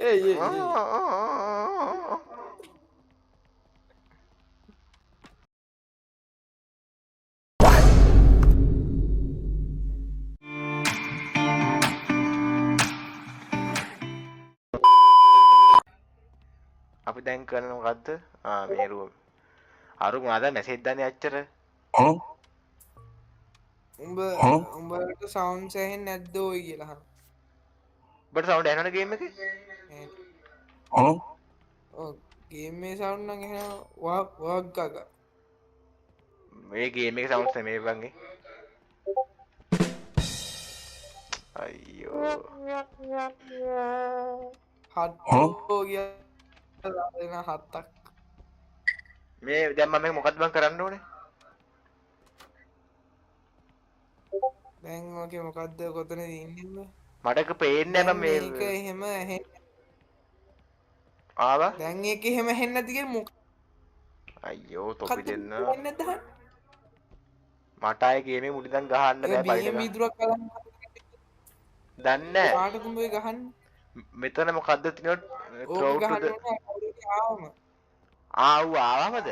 ඒ ඒ ඒ අපි දැන් කරන මොකද්ද? ආ මේ රුව. අරු මොනවාද මැසේජ් දාන්නේ අච්චර? උඹ උඹට සවුන්ඩ්ස් ඇහෙන්නේ නැද්ද ඔය කියලා අහනවා. ඔබට සවුන්ඩ් ඇහෙනවද ගේම් එකේ? ඔව් ගේම් එකේ සවුන්ඩ් නම් ඇහෙනවා වක් වක් ගගා. මේ ගේම් එකේ සවුන්ඩ්ස් නෙමෙයි බං ඒ. අයියෝ. හත් කියලා දෙන හත්තක්. මේ දැන් මම මේක මොකද්ද බං කරන්න ඕනේ? දැන් ඔකේ මොකද්ද කොතනද ඉන්නේ උඹ? මට ඒක පේන්නේ නැහැ බං මේ. ඒක එහෙම ඇහෙන්නේ ආවා. දැන් ඒක එහෙම ඇහෙන්නේ නැති කියලා මොකක්ද අයියෝ තොපි දෙන්න. ඇහෙන්නේ නැද්ද අහන්න? මට ආයේ ගේම් එකේ මුඩි දැන් ගහන්න ඒ බෑ බීඑම් පයින්. වීදුරක් බලන්න. දන්නේ නැහැ. කාටද උඹ ඔය ගහන්නේ? මෙතන මොකද්ද තියෙනවද? ඕක throw to ගහන්න the ඕනේ කවුරු හරි ආවම. ආ ඌ ආවමද?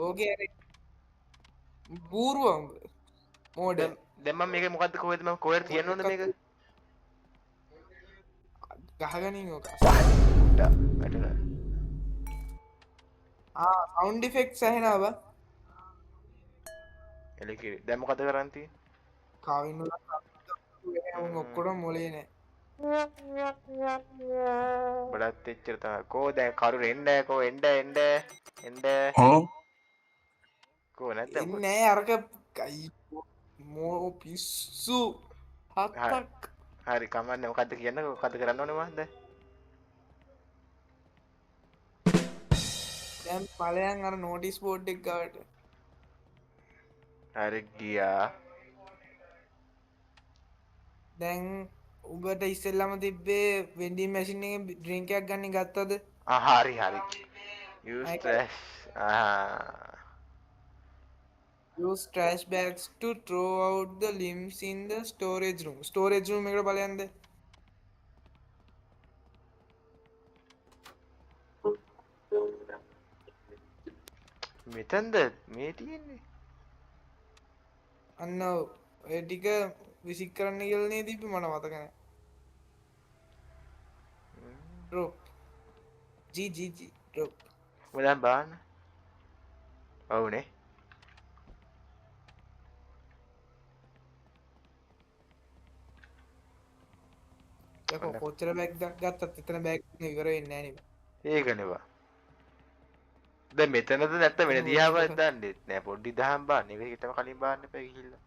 ඕකේ අර බූරුවා උඹ. මෝඩ. දැන් දැන් මම මේක මොකද්ද කොහෙද මම කොහෙද තියන්න ඕනද මේක? ගහගනින් ඕක. උඩ වැටුණා. ආ සවුන්ඩ් ඉෆෙක්ට්ස් ඇහෙනවා බං. එලකිරි. දැන් මොකද කරන් තියෙන්නේ? කවින් වල උන් ඔක්කොටම මොලේ නෑ. උඹලත් එච්චර තමයි. කෝ දැන් කරු එන්න කෝ එන්න එන්න එන්න කෝ නැද්ද? එන්නේ නෑ අරක මෝ පිස්සු හත්තක්. හරි කමන්නේ මොකද්ද කියන්න මොකද්ද කරන්න ඕනේ මං දැන්? දැන් ඵලයන් අර නෝටිස් බෝඩ් එක ගාවට. හරි ගියා. දැන් උඹට ඉස්සෙල්ලාම තිබ්බේ වෙන්ඩින් මැෂින් එකෙන් ඩ්‍රින්ක් එකක් ගන්න ගත්තද? ආ හරි හරි. Use trash. ආ Use trash bags to throw out the limbs in the storage room. Storage room එකට බලයන්ද? මෙතනද මේ තියෙන්නේ? අන්න ඔව්. ඔය ටික විසික් කරන්න කියලා නේ තිබ්බේ මට මතක නෑ. Drop. G G G drop. උඹ දැන් බලන්න. ඔව්නේ. යකෝ කොච්චර බෑග් ගත්තත් එතන බෑග් ඉවර වෙන්නේ නෑ නේ. ඒකනේ බා. දැන් මෙතනද නැත්නම් වෙන දිහාවක් දන්නේ නෑ. පොඩ්ඩි දහම් බලන්න. ඒක හිතම කලින් බලන්න එපා ගිහිල්ලා.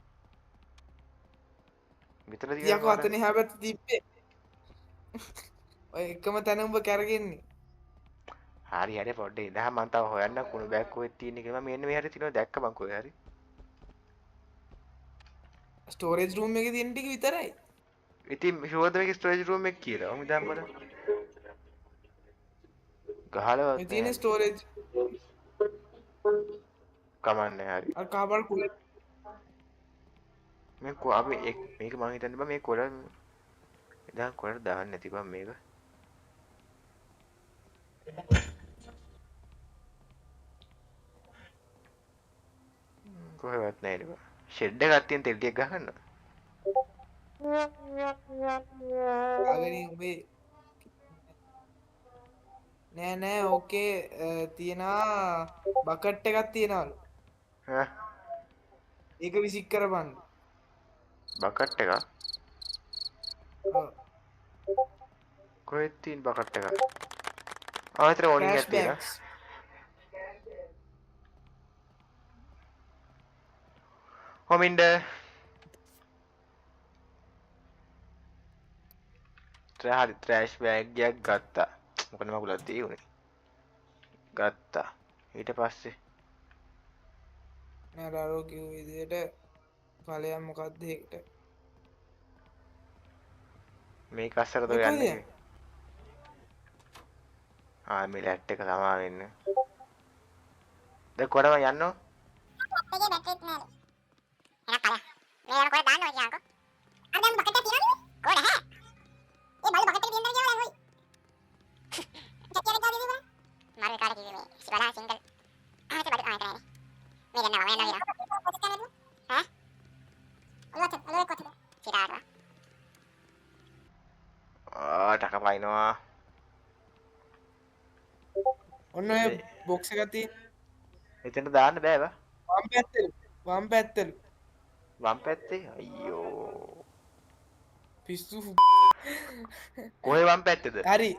මෙතන දිහා යකෝ අතන එහා පැත්තේ තිබ්බේ. ඔය එකම තැන උඹ කැරගෙන්නේ. හරි හරි පොඩ්ඩේ ඉඳහම මං තව හොයන්න කුණු බෑග් කොහෙද තියෙන්නේ කියලා. මම මෙන්න මේ හරි තියෙනවා දැක්ක මං කොහේ හරි. ස්ටෝරේජ් රූම් එකේ තියෙන ටික විතරයි. ඉතින් ෂුවර්ද මේක ස්ටෝරේජ් රූම් එක කියලා? ඔහොම ඉඳන් බලන්න. ගහලවත් මේ තියෙන ස්ටෝරේජ් කමන්නේ හරි. අර කහපාට කුල මේ කො අපි මේක මං හිතන්නේ බං මේ කොළ ඉතින් කොළට දාන්න නැති බං මේක. කොහෙවත් නෑ නේ බං. ෂෙඩ් එකක් තියෙන තෙල් ටිකක් ගහගන්න. අගනේ උඹේ නෑ නෑ ඕකේ තියෙනවා බකට් එකක් තියෙනවලු. ඈ ඒක විසික් කරපන්. බකට් එකක්? ඔව්. කොහෙද තියෙන බකට් එකක්? ආ එතන ඕනින් එකක් තියෙනවා. හොමින්ද හරි ට්‍රෑෂ් බෑග් එකක් ගත්තා. මොකද මකුලක් තියෙන්නේ. ගත්තා. ඊට පස්සේ නෑ අර කිව්ව විදියට ඵලයන් මොකද්ද ඒකට? මේක අස්සට ඔය යන්නේ. ආ මේ ලැට් එක සමා වෙන්න. දැන් කොහෙද මං යන්න ඕන? එකේ බැටරිත් නෑලු. එහෙනම් ඵලයන්. මේ යන කොහෙද දාන්න ඕනේ කියන්කෝ. අර දැන් බකට් එක තියනවද? කොහෙද හැ? ඒ බලු බකට් එක තියෙන තැන ගියාම දැන් ඔයි. කිව්වේ මේ බලහන් සිංගල්. ආ මෙතන බඩු ආ එතන නේ. මේ දැන් නම යනවා කියලා. ඈ? ඔළුවට ඔළුවේ කොටද? සිරාරවා. ආ ටක පයින්නවා. ඔන්න ඔය බොක්ස් එකක් තියෙන. එතනට දාන්න බෑ බා. වම් පැත්තේ වම් පැත්තේ. වම් පැත්තේ අයියෝ. පිස්සු. කොහේ වම් පැත්තේද? හරි.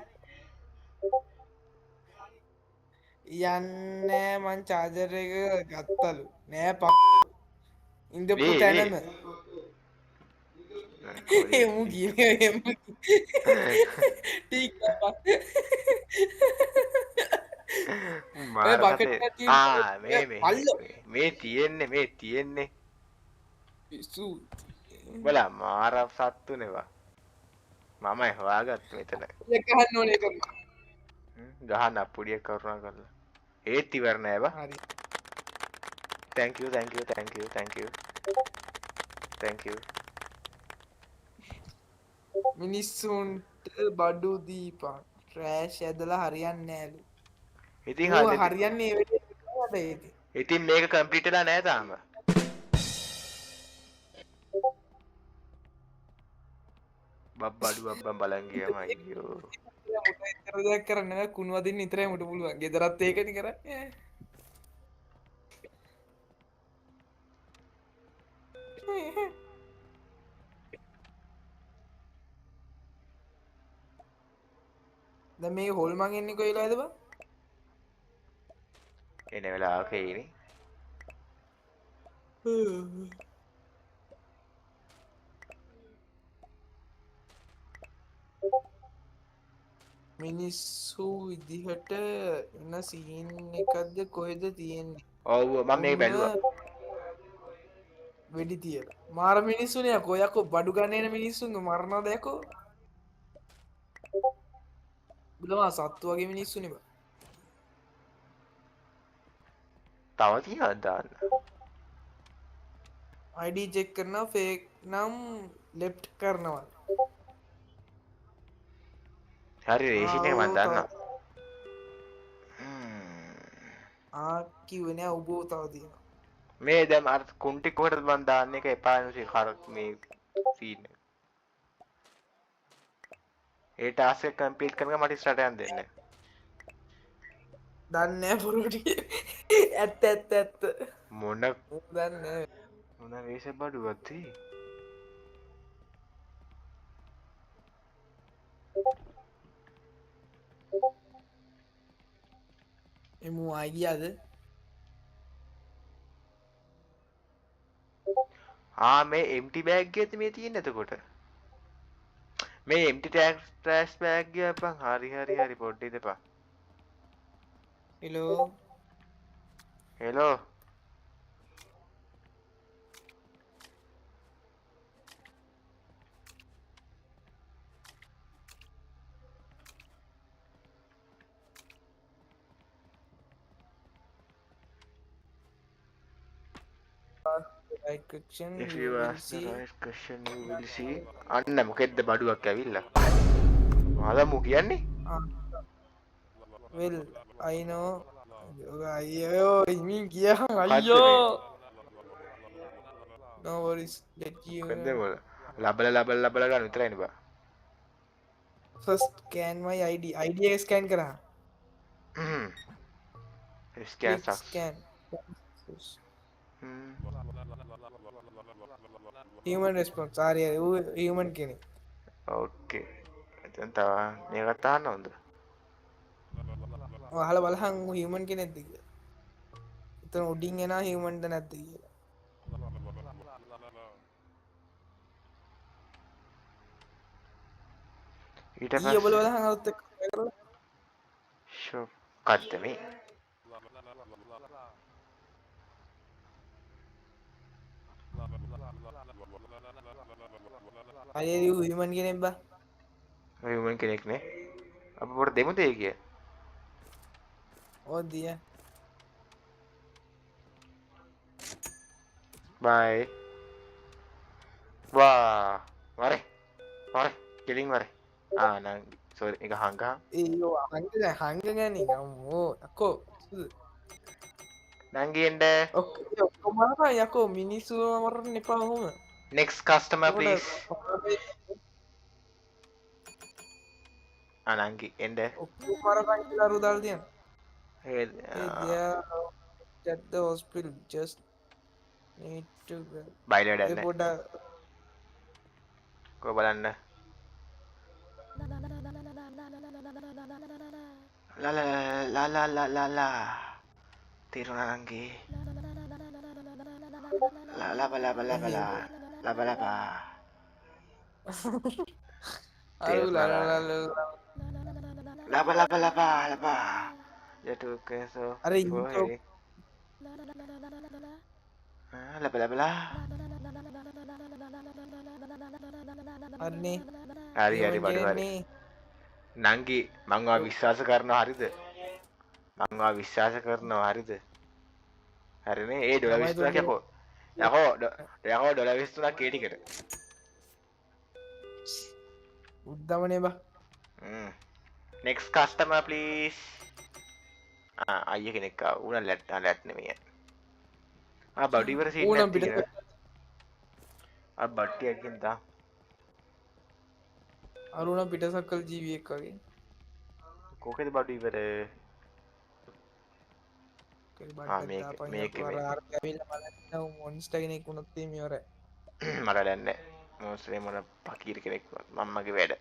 යන්නේ මං චාර්ජර් එක ගත්තලු. නෑ පක්. ඉඳපු තැනම. ඒ මු කියන්නේ එම ටීක් ආ මේ මේ මේ තියෙන්නේ මේ තියෙන්නේ පිස්සු. බලා මාර සත්තුනේ බා. මමයි හොයාගත්ත මෙතන. ඒක ගහන්න ඕනේ ඒක. ගහන්න අප්පුඩියක් කරුණා කරලා. ඒත් ඉවර නෑ බා. හරි. Thank you thank you thank you thank you. Thank you. මිනිස්සුන්ට බඩු දීපන්. ට්‍රෑෂ් ඇදලා හරියන්නේ නෑලු. ඉතින් හරි හරියන්නේ ඒ වෙලේ විතරයි ඉතින්. ඉතින් මේක කම්ප්ලීට් වෙලා නෑ තාම. බබ්බඩු බබ්බන් බලන් ගියම අයියෝ. මුට විතර දෙයක් කරන්න බෑ කුණු වදින්න විතරයි මුට පුළුවන්. ගෙදරත් ඒකනේ කරන්නේ. දැන් මේ හොල්මන් එන්නේ කොයි වෙලාවේද බං? එන වෙලාවක එයිනේ. මිනිස්සු විදිහට එන සීන් එකක්ද කොහෙද තියෙන්නේ? ඔව් මම මේක බැලුවා. වෙඩි තියලා. මාර මිනිස්සුනේ යකෝ යකෝ බඩු ගන්න එන මිනිස්සුන්ගේ මරනවද යකෝ? බුලමා සත්තු වගේ මිනිස්සුනේ බං. තව තියෙනවද දාන්න? ID check කරනවා ෆේක් නම් ලෙෆ්ට් කරනවා. හරි රේසින් එක මන් දන්නවා. ආ කිව්වේ නෑ ඔබ තව තියෙනවා. මේ දැන් අර කුන්ටි කොහෙටද මන් දාන්නේ එක එපා නුසි කර මේ සීන් එක. ඒ ටාස්ක් එක කම්ප්ලීට් කරනකම් මට ඉස්සරහට යන්න දෙන්නේ. දන්නේ නෑ පොරොටි. ඇත්ත ඇත්ත ඇත්ත. මොන දන්නේ නෑ. මොන වේස බඩුවක් තී. එමු ආයි ගියාද? ආ මේ එම්ටි බෑග් එකද මේ තියෙන්නේ එතකොට? මේ එම්ටි ට්‍රෑෂ් බෑග් එක අප්පන්. හරි හරි හරි පොඩ්ඩක් ඉඳපන්. Hello hello right question. If you ask the right question you will see. අන්න මොකෙද්ද බඩුවක් ඇවිල්ලා. මාලා මු කියන්නේ? Well I know. අයියෝ ඉමින් කියහන් අයියෝ. No worries let you. කොහෙන්ද මොල? ලබල ලබල ලබල ගන්න විතරයිනේ බා. First scan my ID. ID එක ස්කෑන් කරා. Scan sucks. Scan. Human response. හරි හරි ඌ human කෙනෙක්. ඕකේ. එතෙන් තව මේකත් අහන්න හොඳ. ඔව් අහලා බලහන් ඌ human කෙනෙක්ද කියලා. එතන උඩින් එනා humanද නැද්ද කියලා. ඊට පස්සේ ඔබල බලහන් අරුත් එක්ක කතා කරලා. ෂොප් කද්ද මේ? හරි හරි ඌ human කෙනෙක් බා. හියුමන් කෙනෙක් නේ. අපි පොඩ දෙමුද ඒ කිය? ඔව් දිය. බයි. වා වරේ වරේ කෙලින් වරේ. ආ නං සෝරි එක හංග ඒ හංග හංග ගන්නේ අම්මෝ අකෝ නංගි එන්න ඔක්කොම මරපන් යකෝ මිනිස්සු මරන්න එපා ඔහොම. Next customer please. ආ නංගි එන්න ඔක්කොම මරපන් කියලා අර දාලා තියන්න. ඒ at the hospital just need to go. බයිලා වැඩක් නෑ. පොඩ්ඩක් කො බලන්න. ලා ලා ලා ලා ලා ලා ලා තේරුණා නංගි. ලා ලා බලා බලා බලා ලා බලා බා. අරු ලා ලා ලා ලා ලා බලා බලා බා ලා බා. යටු කේසෝ අර ඉන්ට්‍රෝ ලා බලා බලා. හරිනේ. හරි හරි බඩු හරි. නංගි මං ඔයා විශ්වාස කරනවා හරිද? මං ඔයා විශ්වාස කරනවා හරිද? හරිනේ. ඒ ඩොලර් 23ක් යකෝ. යකෝ යකෝ ඩොලර් 23ක් ඒ ටිකට. උද්දමනේ බා. Next customer please. ආ අයියා කෙනෙක් ආවා. ඌ නම් ලැට් ලැට් නෙමෙයි. ආ බඩු ඉවර සීන් එකක් තියෙනවා. ආ බට්ටියක් ගෙන් තා. අරුණ පිටසක්කල් ජීවියෙක් වගේ. කොහෙද බඩු ඉවර? ආ මේක මේක මේ අර ඇවිල්ලා බලන්න උන් මොන්ස්ටර් කෙනෙක් වුණොත් එහෙම ඉවරයි. මට වැඩක් නෑ. මොන්ස්ටර් මොන පකීර කෙනෙක් වුණත් මම්මගේ වැඩ.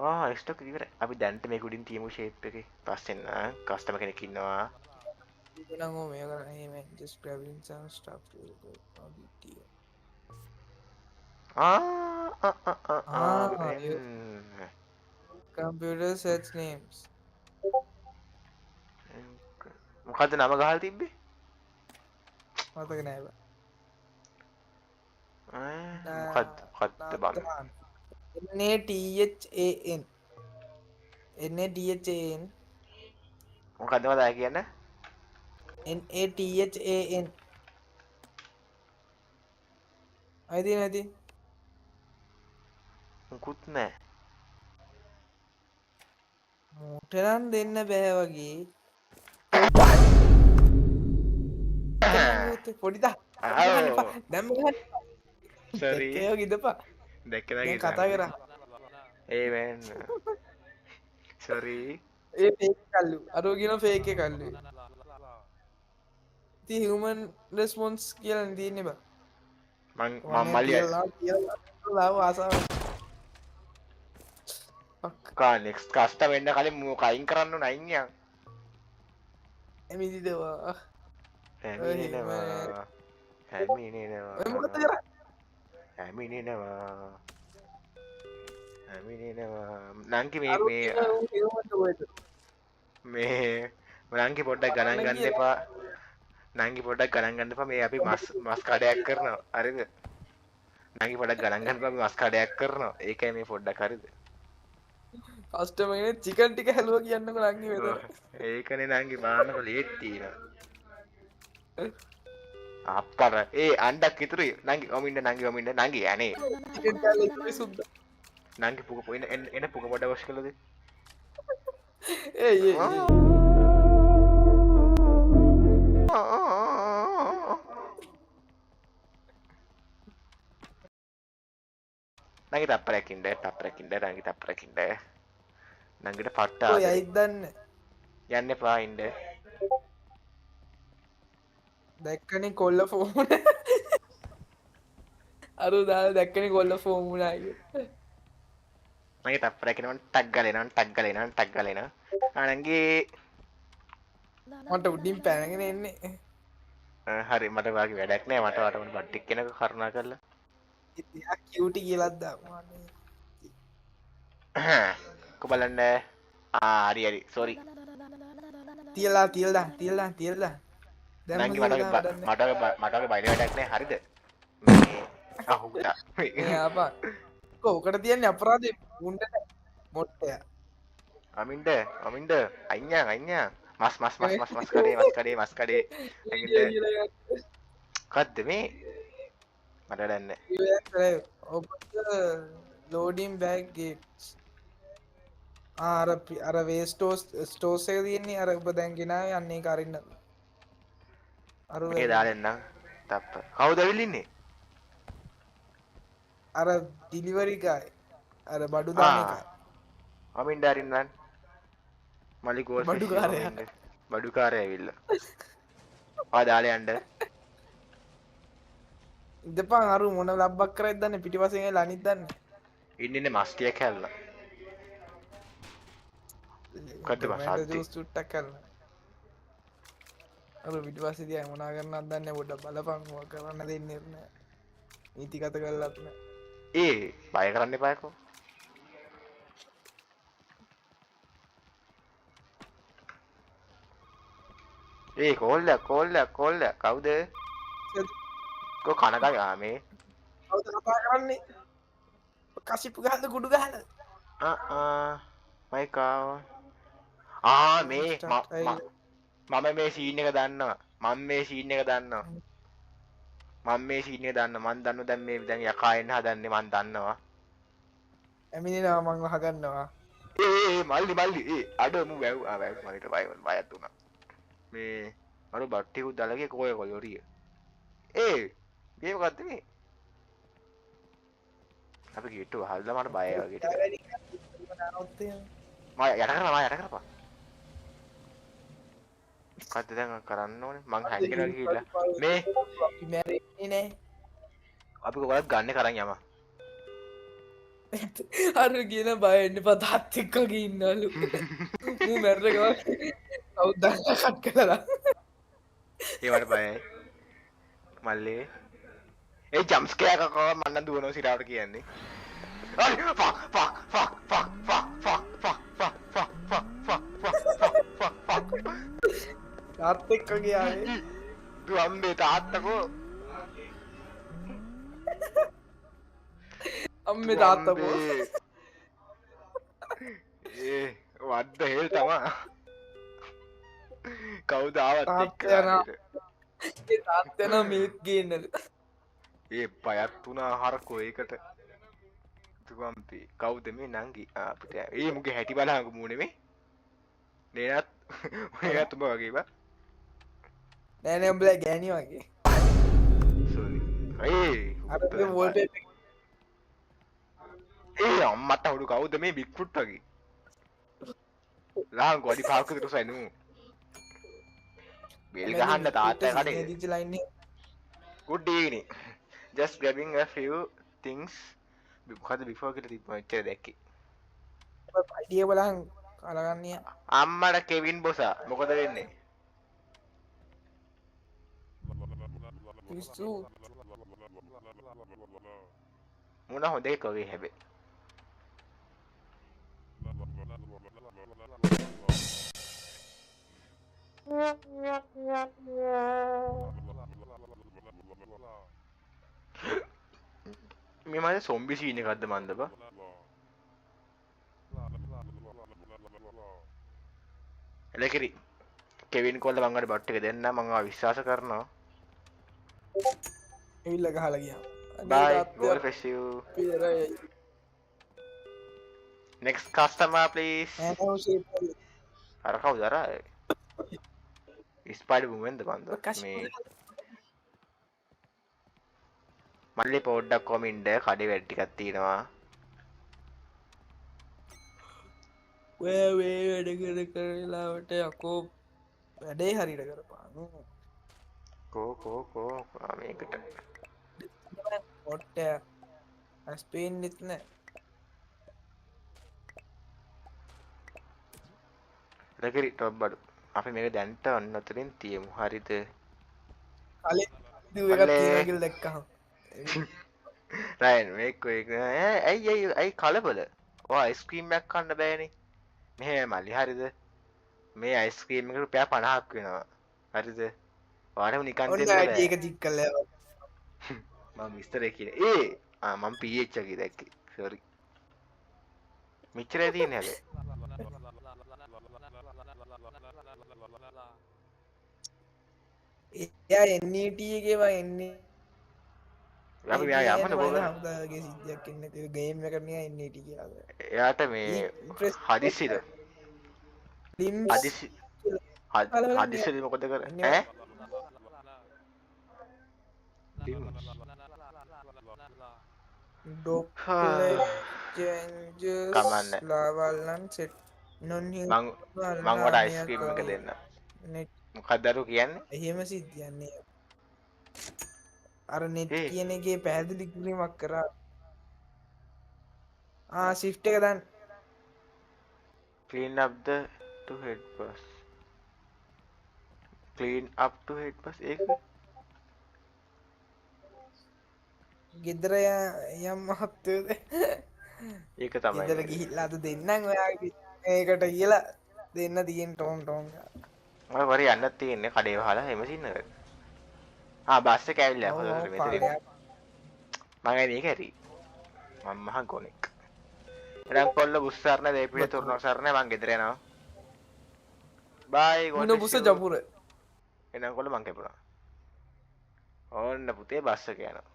ආ ස්ටොක් ඉවරයි. අපි දැන්ට මේක උඩින් තියමු ෂේප් එකේ. පස්සෙන් කස්ටමර් කෙනෙක් ඉන්නවා. නම් ඕ මේක කරන්න. Hey man, just grabbing some stuff to go no big deal. ආ ආ ආ ආ computer search names. මොකද්ද නම ගහලා තිබ්බේ? මතක නෑ බා. මොකද්ද මොකද්ද බං? N A T H A N N A T H A N මොකද්ද මම ආයෙ කියන්න? N A T H A N අයිති නැති මුකුත් නෑ. මූට නම් දෙන්න බෑ වගේ. පොඩි දා දැන් ගහන්න. සෝරි. ඒක ඉදපා. දැක්ක නෑ කතා කරා. ඒ මෑන්. සෝරි. ඒ ෆේක් කල්ලු. අර කියන ෆේක් එක කල්ලු. ඉතින් හියුමන් රෙස්පොන්ස් කියලා නේ තියෙන්නේ බා. මං මං මල්ලි ලාව ආසාව. කා නෙක්ස්ට් කස්ටමර් වෙන්න කලින් මූ කයින් කරන්න ඕන අයින් යන්. එමිදිදවා. හැමිනෙනවා. හැමිනෙනවා. ඔය මොකද කරන්නේ? හැමිනෙනවා. හැමිනෙනවා. නංගි මේ මේ මේ නංගි පොඩ්ඩක් ගණන් ගන්න එපා. නංගි පොඩ්ඩක් ගණන් ගන්න එපා. මේ අපි මස් මස් කඩයක් කරනවා. හරිද? නංගි පොඩ්ඩක් ගණන් ගන්න එපා. අපි මස් කඩයක් කරනවා. ඒකයි මේ පොඩ්ඩක් හරිද? කස්ටමර් කෙනෙක් චිකන් ටික හැලුවා කියන්නකෝ නංගි මෙතන. ඒකනේ නංගි බලන්නකෝ ලේට් තියෙනවා. අප්පර ඒ අණ්ඩක් ඉතුරුයි. නංගි ඔම ඉන්න නංගි ඔම ඉන්න නංගි අනේ. චිකන් කෑල්ල ඉතුරුයි සුද්ද. නංගි පුක එන එන පුක පොඩ්ඩක් වොෂ් කළාද? ඒ ඒ නංගි තප්පරයක් ඉන්න තප්පරයක් ඉන්න නංගි තප්පරයක් ඉන්න. නංගිට පට්ට ඔය ආදරේ. ඇයිද දන්නේ? යන්න එපා ඉන්න. දැක්කනේ කොල්ල ෆෝම් වුණා. අර දාලා දැක්කනේ කොල්ල ෆෝම් වුණා කියලා. නංගි තප්පරයක් ඉන්න මං ටක් ගාලා එනවා ටක් ගාලා එනවා ටක් ගාලා එනවා. ආ නංගි මට උඩින් පැනගෙන එන්නේ. හරි මට වාගේ වැඩක් නෑ. මට වාට මොන බඩ් ටික එනක කරුණා කරලා. ඉතින් ආ කියුටි කියලාත් දාමු. අනේ. කො බලන්න. ආ හරි හරි සෝරි. තියලා තියලා තියලා තියලා. දැන් නංගි මොකද මට වැඩක් නෑ. මට මට වගේ බයින වැඩක් නෑ හරිද? මේ අහුටා. මේ ආපා. කො ඔකට තියන්නේ අපරාධේ උණ්ඩ මොට්ටයා. අමින්ද අමින්ද අයිඤ්ඤා අයිඤ්ඤා මස් මස් මස් මස් මස් කඩේ මස් කඩේ මස් කඩේ අයින්ද මොකද්ද මේ? මට වැඩක් නැහැ. Open the loading bag gates. ආ අර අර වේස්ට් ස්ටෝස් එක තියෙන්නේ අර ඔබ දැන් ගෙනාවේ අන්න ඒක අරින්න. අර මේ දාලා එන්නම්. තප්ප. කවුද ඇවිල්ලා ඉන්නේ? අර ඩිලිවරි ගායි. අර බඩු දාන එක. අමින් ඩාරින් මලි ගෝල් බඩුකාරයා. බඩුකාරයා ඇවිල්ලා. ආ දාලා යන්න. ඉඳපන් අරු මොන ලබ්බක් කරයිද දන්නේ පිටිපස්සෙන් ඇවිල්ලා අනිත් දන්නේ. ඉන්න ඉන්නේ මස්ටියක් හැල්ලා. මොකද්ද බං සද්දේ? ජූස් චුට්ටක් කරලා. අර පිටිපස්සේ තියා මොනා කරන්නවද දන්නේ නැහැ පොඩ්ඩක් බලපන් මොකක් කරන්න දෙන්නේ නැහැ. නීතිගත කරලත් නැහැ. ඒ බය කරන්න එපා යකෝ. ඒ කෝල්ලයක් කෝල්ලයක් කෝල්ලයක් කවුද? කෝ කනකයි ආ මේ. කවුද කතා කරන්නේ? කසිප්පු ගහලා කුඩු ගහලා. ආ ආ මයික් ආවා. ආ මේ මම මේ සීන් එක දන්නවා. මම මේ සීන් එක දන්නවා. මම මේ සීන් එක දන්නවා. මං දන්නවා දැන් මේ දැන් යකා එන්න හදන්නේ මං දන්නවා. ඇමිනෙනවා මං වහ ගන්නවා. ඒ ඒ මල්ලි මල්ලි ඒ අඩ මු වැව් ආ වැව් මල්ලිට බය බයත් වුණා. මේ අර බට්ටිකුත් දාලා ගියේ කෝය කොලොරිය. ඒ මේ මොකද්ද මේ? අපි ගේට්ටුව වහලා මට බයයි වගේ ටික. මා යට කරලා මා යට කරපන්. මොකද්ද දැන් කරන්න ඕනේ? මං හැංගෙනවා ගිහිල්ලා. මේ අපි මැරෙන්නේ නෑ. අපි කොහොමද ගන්න කරන් යම. අර කියන බය වෙන්න එපා තාත් එක්ක වගේ ඉන්නවලු. මූ මැරෙන ගමන් කවුද දන්නා කට් කරලා. ඒ වඩ බයයි. මල්ලේ. ඒ ජම්ප් ස්කෙයාර් එකක් ආවා මං නම් දුවනවා සිරාවට කියන්නේ. අरे fuck fuck fuck fuck fuck fuck fuck fuck fuck fuck fuck fuck fuck fuck fuck. තාත් එක්ක වගේ ආවේ. දුවම්බේ තාත්තකෝ. අම්මේ තාත්තකෝ. ඒ what the hell තමා. කවුද ආවත් එක්ක. ඒ තාත්තා නම් මේත් ගේන්නලු. ඒ බයත් වුණා හරකෝ ඒකට. තුවම්පි කවුද මේ නංගි? ආ අපිට ඒ මුගේ හැටි බලහංකො මූ නෙමෙයි. නේනත් නේනත් උඹ වගේ බා. නෑ නෑ උඹලා ගෑණි වගේ. සෝරි. ඒ අර වෝල්පේපර් ඒ අම්මට හුඩු කවුද මේ බිග්ෆුට් වගේ. ලහංකො අඩි පහක විතර උසයි නූ. බෙල් ගහන්න තාත්තා කඩේ. දිච්ච ලයින් එක. Good evening. Just grabbing a few things. මොකද before කියලා තිබ්බම එච්චර දැක්කේ. අයිඩියා බලහන් කාලා ගන්න. අම්මට කෙවින් බොසා මොකද වෙන්නේ? පිස්සු. මොන හොඳ එකක් වගේ හැබැයි. මේ මම සොම්බි සීන් එකක්ද මන්ද බා? එලකිරි කෙවින් කොල්ල මං අර බට් එක දෙන්න මං ආ විශ්වාස කරනවා. ඇවිල්ලා ගහලා ගියා. Bye, God bless you. Next customer please. අර කවුද අර ස්පයිඩර් වුමන්ද බන්ද මේ මල්ලි පොඩ්ඩක් කොම ඉන්න කඩේ වැඩ ටිකක් තියෙනවා. ඔය මේ වැඩ කර කර වෙලාවට යකෝ වැඩේ හරියට කරපන්. කෝ කෝ කෝ මේකට පොට්ටය ඇස් පේන්නෙත් නෑ. රකිරි ටොප් බඩු අපි මේක දැන්ට ඔන්න ඔතනින් තියමු හරිද? කලින් දුව එකක් තියෙනවා කියලා දැක්කහම රයන් මේක ඔය ඇයි ඇයි ඇයි කලබල? ඔයා අයිස්ක්‍රීම් එකක් කන්න බෑනේ. මෙහෙම මල්ලි හරිද? මේ අයිස්ක්‍රීම් එක රුපියල් 50ක් වෙනවා. හරිද? ඔයාටම නිකන් දෙන්න බෑ. ඔන්න ඒක දික් කළා. මම විස්තරේ කියන්නේ. ඒ ආ මම PH එකේ දැක්කේ. සෝරි. මෙච්චරයි තියෙන්නේ හැබැයි. එයා NET එකේ බං NET අපි මෙයා යමන කියන්නේ කොහොමද? හමුදාගේ සිද්ධියක් එන්නේ නැති ගේම් එක නිකන් NET කියලා. එයාට මේ හදිසිද? හදිසි හදිසිද මොකද කරන්නේ? ඈ? කමන්නේ. මං මං වට අයිස්ක්‍රීම් එක දෙන්න. මොකක්ද අර කියන්නේ? එහෙම සිද්ධියක් නේ. අර නෙට් කියන එකේ පැහැදිලි කිරීමක් කරා. ආ ෂිෆ්ට් එක දාන්න. Clean up the to head bus. Clean up to head bus ඒක ගෙදර යම් මහත්තයෝද? ඒක තමයි. ගෙදර ගිහිල්ලා අද දෙන්නම් ඔයාගේ ඒකට කියලා දෙන්න තියෙන ටෝම් ටෝම්. ඔය වරේ යන්නත් තියෙන්නේ කඩේ වහලා එහෙම සින්න කරේ. ආ බස් එක ඇවිල්ලා හොඳට මෙතන. මං ඇයි මේක ඇරි. මං මහා ගොනෙක්. එනම් කොල්ල බුස් සරණ දෙපිට තුරුණක් සරණ මං ගෙදර යනවා. බයි මොන බුස ජපුර. එනම් කොල්ල මං කැපුණා. ඕන්න පුතේ බස් එක යනවා.